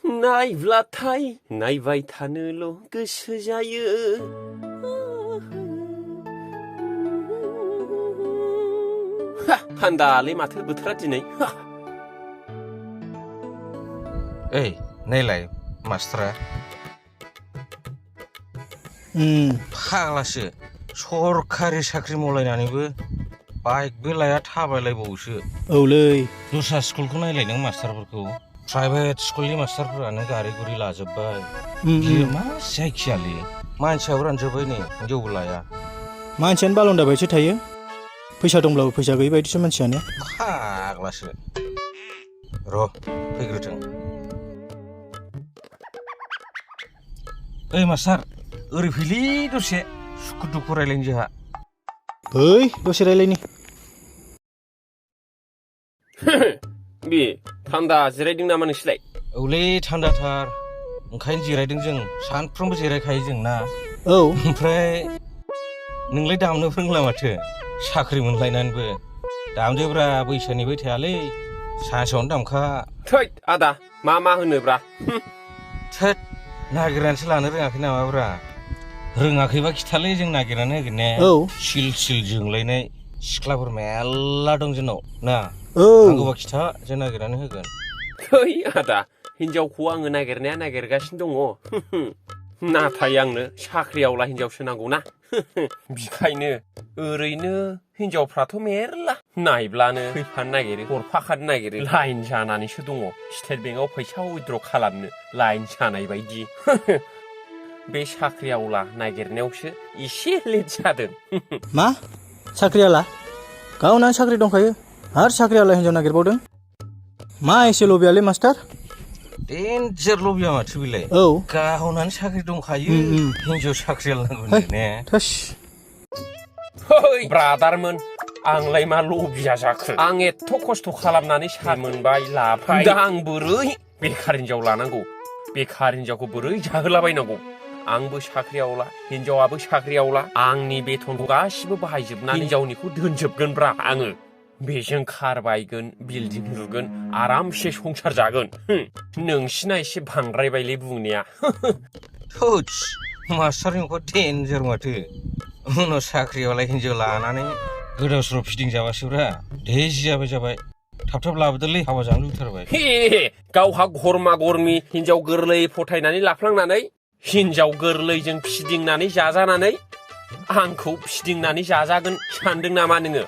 नायब्लाथाय नायबाय थानोल' गोसो जायो थान्दालै माथो बोथोरा दिनै ओइ नायलाय मास्टारा फाग्लासो सरखारि साख्रि मावलायनानैबो बाइकबो लाया थाबायलायबावोसो औलै दस्रा स्कुलखौ नायलाय नों मास्टारफोरखौ प्राइभेट स्कुलनि मास्टारफोरानो गारि गुरि लाजोब्बाय बियो मा जायखियालै मानसियाबो रानजोब्बाय नै हिनजावबो लाया मानसियानो बालन्दा बायदिसो थायो फैसा दंब्लाबो फैसा गैयि बायदिसो मानसियानो फाग्लासो र' फैग्रोथों ओइ मास्टार ओरै फैलै दसे सुखु दुखु रायलायनो जोंहा फै दसे रायलायनि बे थान्दा जिरायदों नामा नोंसोरलाय औलै थान्दाथार ओंखायनो जिरायदों जों सानफ्रोमबो जिरायखायो जों ना औ ओमफ्राय नोंलाय दामनो रोंला माथो साख्रि मोनलायनानैबो दामदोब्रा बैसोनिबो थायालै सानसेयावनो दामखा थैद आदा मा होनोब्रा थोद नागिरनानैसो लानो रोङाखै नामाब्रा रोङाखैबा खिथालै जों नागिरनानै होगोन ने औ सिल सिल जोंलायनाय सिख्लाफोर मेल्ला दं जोंनाव ना औ नांगौबा खिथा जों नागिरनानै होगोन थै आदा हिनजावखौ आङो नागिरगासिनो दङ नाथाय आंनो साख्रियावला हिनजावसो नांगौना बिखायनो ओरैनो हिनजावफ्राथ' मेरला नायब्लानो फैफानो नागिरो हरफाखानो नागिरो लाइन जानानैसो दङ स्टेट बेंकआव फैसा उइद्र' खालामनो लाइन जानाय बायदि बे साख्रियावला नागिरनायावसो एसे लेट जादों मा साख्रियाला गावनानो साख्रि दंखायो आरो साख्रियाला हिनजाव नागिरबावदों मा एसे लबियालै मास्टार डेन्जार लबिया माथो बेलाय औ गावनानो साख्रि दंखायो हिनजाव साख्रियाल नांगौ ने थोस है ब्रादारमोन आंलाय मा लबिया जाखो आं एथ' खस्थ' खालामनानै सान मोनबाय लाबाय दा आं बोरै बेखार हिनजाव लानांगौ बेखार हिनजावखौ बोरै जाहोलाबायनांगौ आंबो साख्रियावला हिनजावाबो साख्रियावला आंनि बेथनखौ गासिबो बाहायजोबनानै हिनजावनिखौ दोनजोबगोनब्रा आङो बेजों कार बायगोन बिल्डिं लुगोन आरामसे संसार जागोन नोंसिना एसे बांद्रायबायलै बुंनाया थोस मास्टारनि न'खौ डेन्जार माथो उनाव साख्रियावलाय हिनजाव लानानै गोदाव सोराव फिदिंजाबासोब्रा दे जाबाय थाब लाबोदोलै हाबा जानो लुबैथारबाय हे गावहा गरमा गरमि हिनजाव गोरलै फथायनानै लाफ्लांनानै हिनजाव गोरलैजों फिदिंनानै जाजानानै आंखौ फिदिंनानै जाजागोन सानदों नामा नोङो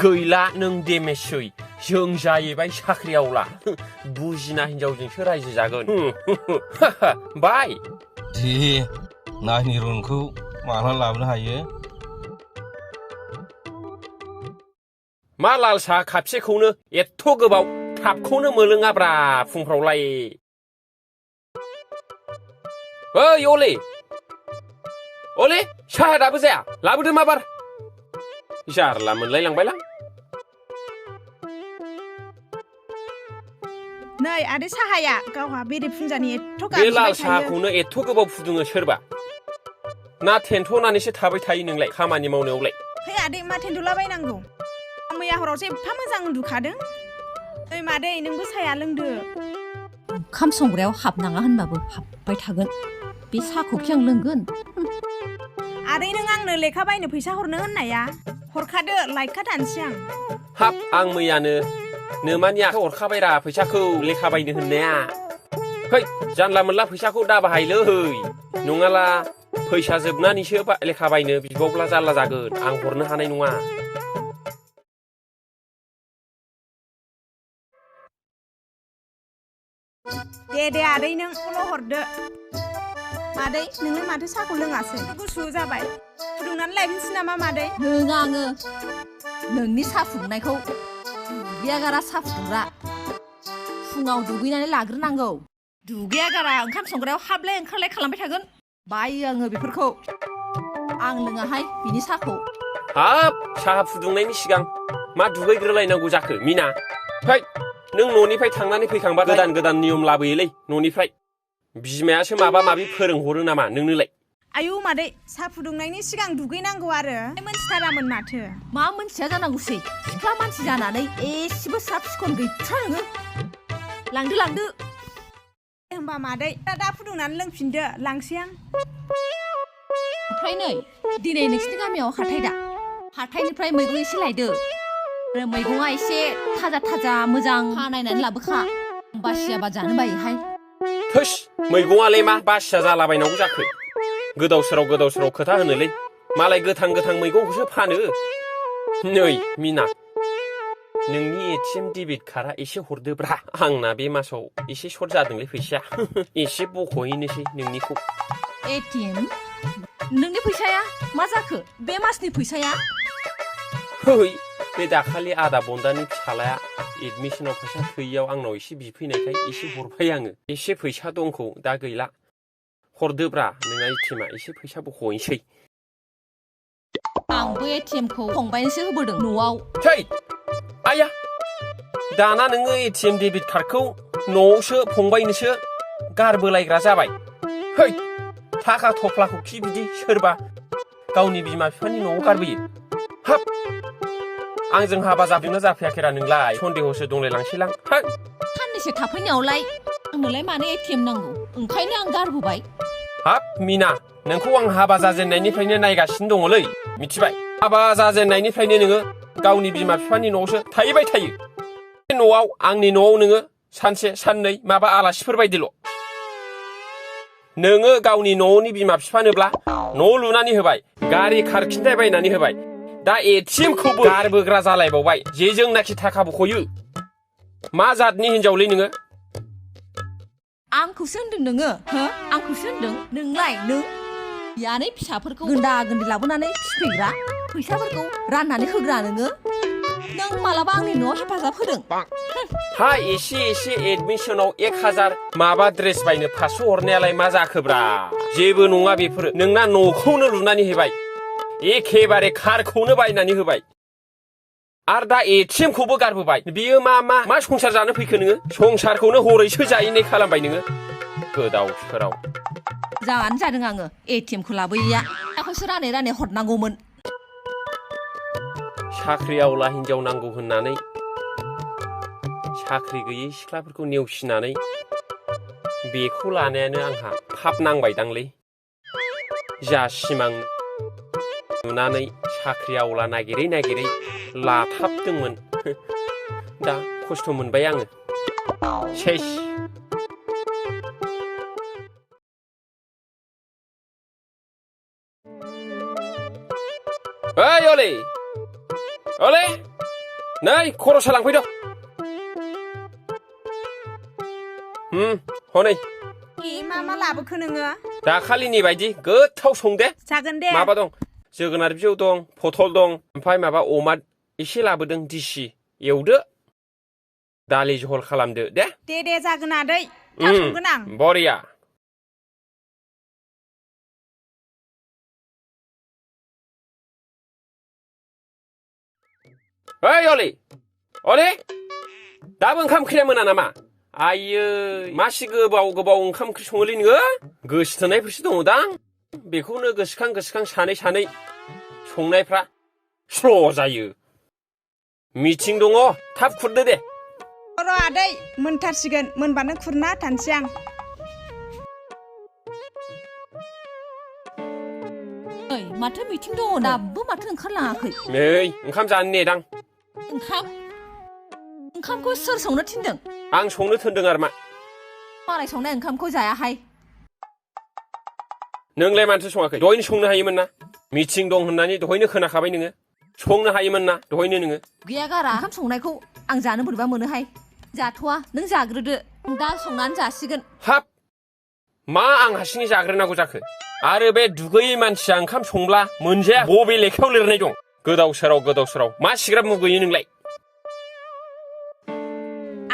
गैला नों देमेजसै जों जाहैबाय साख्रियावला बुजिना हिनजावजोंसो रायजो जागोन बाय दे नायनि रनखौ माला लाबोनो हायो मा लाल साहा खापसेखौनो एथ' गोबाव थाबखौनो मोलोङाब्रा फुंफ्रावलाय ओइ अले साहा दाबो जाया लाबोदो माबार जारला मोनलाय लांबायलां नै आदै साहाया गावहा बेरे फुंजानि एथ' बे लाल साहाखौनो एथ' गोबाव फुदुङो सोरबा ना थेन्थ'नानैसो थाबाय थायो नोंलाय खामानि मावनायावलाय है आदै मा थेन्थ'लाबायनांगौ मैया हरावसो एफा मोजां उन्दुखादों ओइ मादै नोंबो साया लोंदो ओंखाम संग्रायाव हाबनाङा होनबाबो हाबबाय थागोन बे साहाखौखि आं लोंगोन आदै नों आंनो लेखा बायनो फैसा हरनो होननाया हरखादो लायखा दानसै आं हाब आं मैयानो नोमानि आखाइ हरखाबायरा फैसाखौ लेखा बायनो होननाया है जानला मोनला फैसाखौ दा बाहायलै नङाला फैसा जोबनानैसो लेखा बायनो बिबावब्ला जारला जागोन आं हरनो हानाय नङा दे आदै नों खौल' हरदो मादै नोङो माथो साहाखौ लोङासै गुसु जाबाय फुदुंनानै लायफिनसै नामा मादै लोङा आङो नोंनि साहा फुदुंनायखौ दुगैयागारा साहा फुदुंग्रा फुङाव दुगैनानै लाग्रोनांगौ दुगैयागारा ओंखाम संग्रायाव हाबलाय ओंखारलाय खालामबाय थागोन बायो आङो बेफोरखौ आं लोङाहाय बिनि साहाखौ हाब साहा फुदुंनायनि सिगां मा दुगैग्रोलायनांगौ जाखो मिना फै नों न'निफ्राय थांनानै फैखांबा गोदान नियम लाबोयोलै न'निफ्राय बिमायासो माबा माबि फोरोंहरो नामा नोंनोलाय आयौ मादै साहा फुदुंनायनि सिगां दुगैनांगौ आरो मोनथिथारामोन माथो मा मोनथिया जानांगौसै सिख्ला मानसि जानानै एसेबो साब सिखोन गैथ्रा नोङो लांदो होमबा मादै दा फुदुंनानै लोंफिनदो लांसै आं ओमफ्राय नै दिनै नोंसिनि गामियाव हाथाय दा हाथायनिफ्राय मैगं एसे लायदो आरो मैगङा एसे थाजा थाजा मोजां नायनानै लाबोखा बासियाबा जानो बायोहाय थोस मैगङालाय मा बासिया जालाबायनांगौ जाखो गोदाव सोराव खोथा होनोलै मालाय गोथां मैगंखौसो फानो नै मिना नोंनि एटिएम डेबिट कार्डआ एसे हरदोब्रा आंना बे मासाव एसे सर्ट जादोंलै फैसाया एसे बख'हैनोसै नोंनिखौ एटिएम नोंनि फैसाया मा जाखो बे मासनि फैसाया है बे दाखालि आदा बन्दानि फिसालाया एडमिसनाव फैसा थोयियाव आंनाव एसे बिफैनायखाय एसे हरबाय आङो एसे फैसा दंखौ दा गैला हरदोब्रा नोंना एटिएमआ एसे फैसा बख'हैनोसै आंबो एटिएमखौ फंबायनोसो होबोदों न'आव थै आया दाना नोङो एटिएम डेबिट कार्डखौ न'आवसो फंबायनोसो गारबोलायग्रा जाबाय है थाखा थफ्लाखौ खि बिदि सोरबा गावनि बिमा बिफानि न'आव गारबोयो हाब आंजों हाबा जाफिनना जाफैयाखैरा नोंलाय सन्देहसो दंलाय लांसैलां साननैसो थाफैनायावलाय आंनोलाय मानो एटिएम नांगौ ओंखायनो आं गारबोबाय हाब मिना नोंखौ आं हाबा जाजेननायनिफ्रायनो नायगासिनो दङलै मिथिबाय हाबा जाजेननायनिफ्रायनो नोङो गावनि बिमा बिफानि न'आवसो थाहैबाय थायो न'आव आंनि न'आव नोङो सानसे साननै माबा आलासिफोर बायदिल' नोङो गावनि न'नि बिमा बिफानोब्ला न' लुनानै होबाय गारि खारखिन्थाय बायनानै होबाय दा एटिएमखौबो गारबोग्रा जालायबावबाय जेजोंनाखि थाखा बख'यो मा जातनि हिनजावलै नोङो आंखौसो होनदों नोङो हो आंखौसो होनदों नोंलाय नों बियानै फिसाफोरखौ गोन्दा गोन्दै लाबोनानै फिफैग्रा फैसाफोरखौ राननानै होग्रा नोङो नों मालाबा आंनि न'आव हेफाजाब होदों हा एसे एडमिसनाव 1000 माबा ड्रेस बायनो 500 हरनायालाय मा जाखोब्रा जेबो नङा बेफोरो नोंना न'खौनो लुनानै होबाय एखेबारे कारखौनो बायनानै होबाय आर दा एटिएमखौबो गारबोबाय बियो मा संसार जानो फैखो नोङो संसारखौनो हरैसो जाहैनाय खालामबाय नोङो गोदाव सोराव जानो जादों आङो एटिएमखौ लाबोयैया फैसाखौसो रानै हरनांगौमोन साख्रि आवला हिनजाव नांगौ होननानै साख्रि गैयै सिख्लाफोरखौ नेवसिनानै बेखौ लानायानो आंहा फाब नांबायदांलै जा सिमां नुनानै साख्रि आवला नागिरै लाथाबदोंमोन दा खस्थ' मोनबाय आङो सेस ओइ अले नै खरसा लांफैद' हनै मा लाबोखो नोङो दाखालिनि बायदि गोथाव संदे जागोन दे माबा दं जोगोनार बिजौ दं पथल दं ओमफ्राय माबा अमा एसे लाबोदों दिसि एवदो दालि जहल खालामदो दे जागोन आदै दा संगोन आं बरिया ओइ अले दाबो ओंखाम ओंख्रिया मोना नामा आयै मासि गोबाव ओंखाम ओंख्रि सङोलै नोङो गोसोथोनायफोरसो दङ दां बेखौनो गोसोखां सानै संनायफ्रा स्ल' जायो मिटिं दङ थाब खुरदो दे र' आदै मोनथारसिगोन मोनबानो खुरना थानसै आं ओइ माथो मिटिं दङ दाबो माथो ओंखारलाङाखै नै ओंखाम जानो नेदां ओंखामखौ सोर संनो थिनदों आं संनो थोनदों आरो मा मालाय संनाय ओंखामखौ जायाहाय नोंलाय मानोथो सङाखै दहायनो संनो हायोमोन ना मिटिं दं होननानै दहायनो खोनाखाबाय नोङो संनो हायोमोन ना दहायनो नोङो गैया गारा ओंखाम संनायखौ आं जानो बोरैबा मोनोहाय जाथ'वा नों जाग्रोदो दा संनानै जासिगोन हाब मा आं हारसिङै जाग्रोनांगौ जाखो आरो बे दुगैयै मानसिया ओंखाम संब्ला मोनजाया बबे लेखायाव लिरनाय दं गोदाव सोराव मा सिग्राब मुगैयो नोंलाय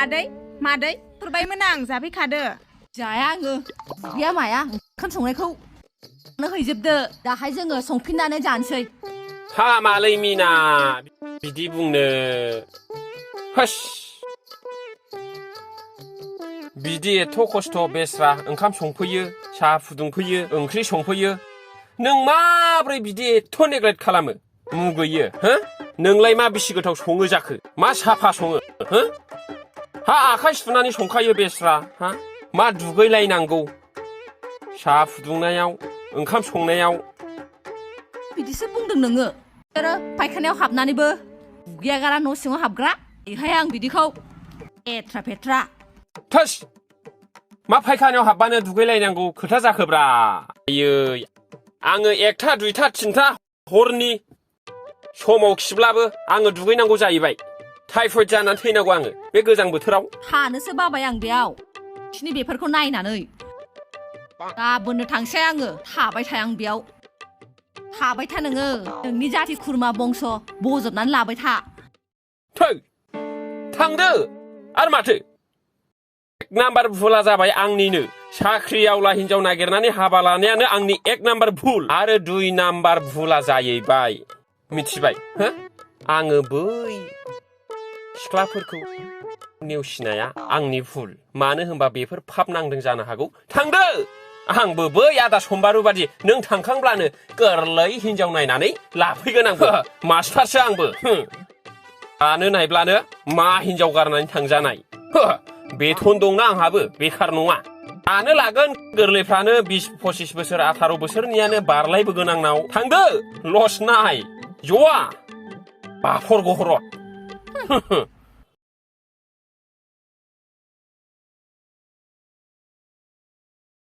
आदै मादै खुरबायमोन आं जाफैखादो जाया आङो गैया माया ओंखाम संनायखौ नों हैजोबदो दाहाय जोङो संफिननानै जानोसै हा मालै मिना बिदि बुंनो हास बिदि एथ' खस्थ' बेस्रा ओंखाम संफैयो साहा फुदुंफैयो ओंख्रि संफैयो नों माब्रै बिदि एथ' नेग्लेक्ट खालामो मुगैयो हो नोंलाय मा बिसि गोथाव सङो जाखो मा साफा सङो हो हा आखाय सुनानै संखायो बेस्रा हा मा दुगैलायनांगौ साहा फुदुंनायाव ओंखाम संनायाव बिदिसो बुंदों नोङो आरो फायखानायाव हाबनानैबो दुगैयागारा न' सिङाव हाबग्रा बेहाय आं बिदिखौ एथ्रा फेथ्रा थोस मा फायखानायाव हाबबानो दुगैलायनांगौ खोथा जाखोब्रा आयै आङो 1टा 2टा 3टा हरनि समाव खिब्लाबो आङो दुगैनांगौ जाहैबाय टाइफयड जानानै थैनांगौ आङो बे गोजां बोथोराव थानोसो बाबाय आं बेयाव बिसिनि बेफोरखौ नायनानै गाबोननो थांसै आङो थाबाय थाया आं बेयाव थाबाय था नोङो नोंनि जाथि खुरमा बंस बजबनानै लाबाय था थै थांदो आरो माथो 1 नाम्बार भुला जाबाय आंनिनो साख्रियावला हिनजाव नागिरनानै हाबा लानायानो आंनि 1 नाम्बार भुल आरो 2 नाम्बार भुला जाहैबाय मिथिबाय हो आङो बै सिख्लाफोरखौ नेवसिनाया आंनि भुल मानो होनबा बेफोर फाब नांदों जानो हागौ थांदो आंबो बै आदा सम्बारु बादि नों थांखांब्लानो गोरलै हिनजाव नायनानै लाफैगोन आंबो मास्टारसो आंबो दानो नायब्लानो मा हिनजाव गारनानै थांजानाय बेथन दंना आंहाबो बेखार नङा दानो लागोन गोरलैफ्रानो 20-25 बोसोर 18 बोसोरनियानो बारलायबोगोन आंनाव थांदो लस नाय जवा बाफर गहरत